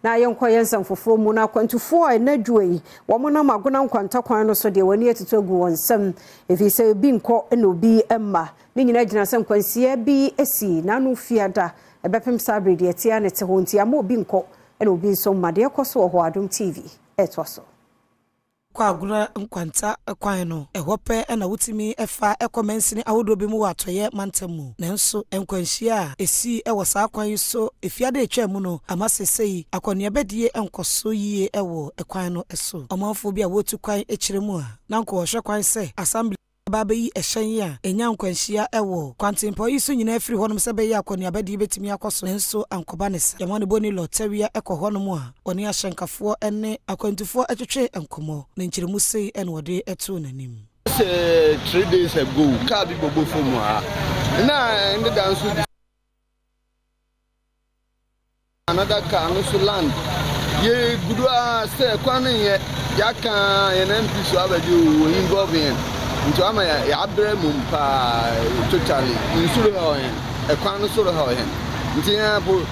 Na yɛnkɔ yɛn nsɛm foforɔ mu. Na akwantufoɔ a ɛnɛ dwoa yi wɔn nam Agona Nkwanta kwan no so deɛ wɔn ani atutu agu wɔn nsam ɛfiri sɛ obi nkɔ na obi mma. Ne nyinaa gyina sɛ nkwanhyia bi asi n'ano fiada ɛbɛpem saa bere deɛ ɛte ara na ɛte hɔ nti ama obi nkɔ na obi nso mma. Deɛ ɛkɔ so wɔ hɔ Adom TV ɛtoa so. Kɔ Agona Nkwanta kwan no, ɛhɔ pɛ na wotumi fa kɔ mansini ahodoɔ bi mu wɔ Atɔeɛ mantam mu. Nanso, nkwanhyia a ɛsii wɔ saa kwan yi so Efiada a ɛtwaa mu no ama seesei akɔneabadie nkɔ so yie wɔ kwan no so. Ɔmanfoɔ bi a wɔretu kwan kyerɛ mu a na anka wɔhwɛ kwan sɛ Assembly aba abɛyi hyɛn yi a ɛnya nkwanhyia wɔ kwantempɔn yi so nyinaa afiri hɔnom sɛ ɛbɛyɛ a akɔneabadie bɛtumi akɔ so nanso ankɔba ne saa. Yɛma ne bɔni Lɔtawia kɔ hɔnom a ɔne ahyɛnkafoɔ ne akwantufoɔ twetwe nkɔmmɔ na nkyerɛmu sei na ɔde too n'anim. Sɛ 3 days ago car bi bɔbɔ fam ha na ndeda nso di. Another car no so land yɛ gudu a sɛ kwan no nyɛ yɛaka yɛn MP so abɛgye o involve yɛn nti ama yɛabrɛ mom paa totally nsu rehaw yɛn ɛkwan no so rehaw yɛn nti yɛn po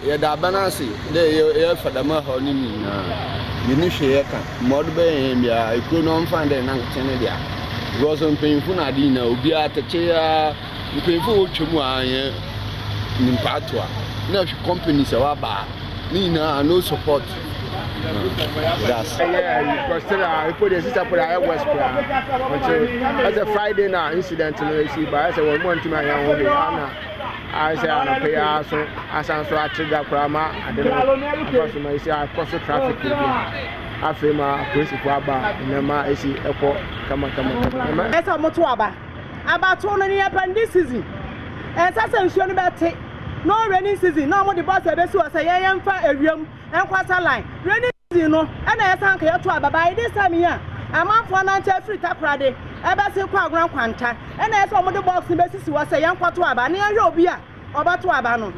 yɛda aban ase dɛ yɛfa dɛm haw no nyinaa yɛni hwee yɛka ma ɔde bɛyɛ yɛn biara ekuro no ɔmfa dɛ nankete ne dea because mpanyimfo na ade nyinaa obiara tɛkyɛ ya. Mpanyimfo a wotwa mu a yɛ nyimpa ato a na hwɛ companies a wɔaba a ne nyinaa no support. That's. Ɛyɛ ayi because still a epo deɛ sisa po deɛ ayɛ worse koraa nti ɛsɛ Friday na incident no esi ba ɛsɛ wɔn mu ntumi anyɛ ho hwee ana ayɛ sɛ anɔpɛ yi ara so asan so atrigger koraa ma ade no afa so ma esi akɔ so traffic bi afei ma apolisifoɔ aba nneɛma esi ɛkɔ kama kama kama. Ɛsɛ wɔn to aba. Abatow no ne yɛpɛ no this season. Ɛnsɛ sɛ nsuo no bɛte no raining season na wɔde bus abɛsi hɔ sɛ yɛn yɛmfa ewiem nkɔsa line. Raining season no ɛna yɛsan nka yɛto aba but this time yi a amanfoɔ anante afiri Takoradi ɛbɛsen kɔ Agona Nkwanta ɛna ɛsɛ wɔde box no bɛsisi hɔ sɛ yɛnkɔto aba na yɛnhwɛ obi a ɔbɛto aba no.